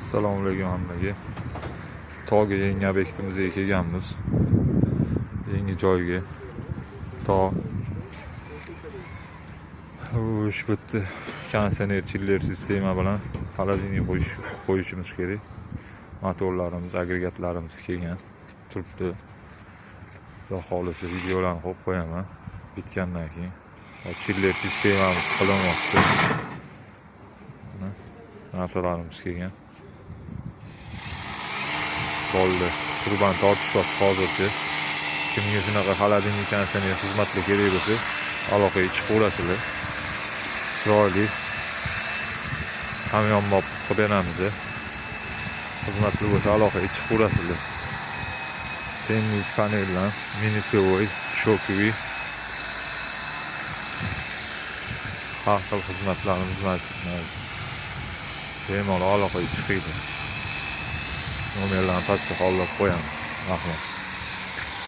Assalomu alaykum hammaga. Tog'a yangi obyektimizga kelganmiz. Yangi joyga. Tog' ush bitta konditsioner, chiller sistema bilan холодильник qo'yishimiz kerak. Motorlarimiz, agregatlarimiz kelgan. Turibdi. Xudo xohlasa videolarni qo'yib qo'yaman bitgandan keyin. Chiller sistemamiz qilinmoqda. Mana narsalarimiz kelgan. Bo'ldi. Trubani tortishyapti hozircha. Kimga shunaqa холодильник, konditsioner xizmatlar kerak bo'lsa, aloqaga chiqaverasizlar. Chiroyli hamyonbop qilib beramiz. Xizmatli bo'lsa, aloqaga chiqaverasizlar. Sendvich paneldan, минусовой, шоковый har xil xizmatlarimiz mavjud. Bemalol aloqaga chiqinglar. Nomerlarni pastga qoldirib qo'yaman. Rahmat.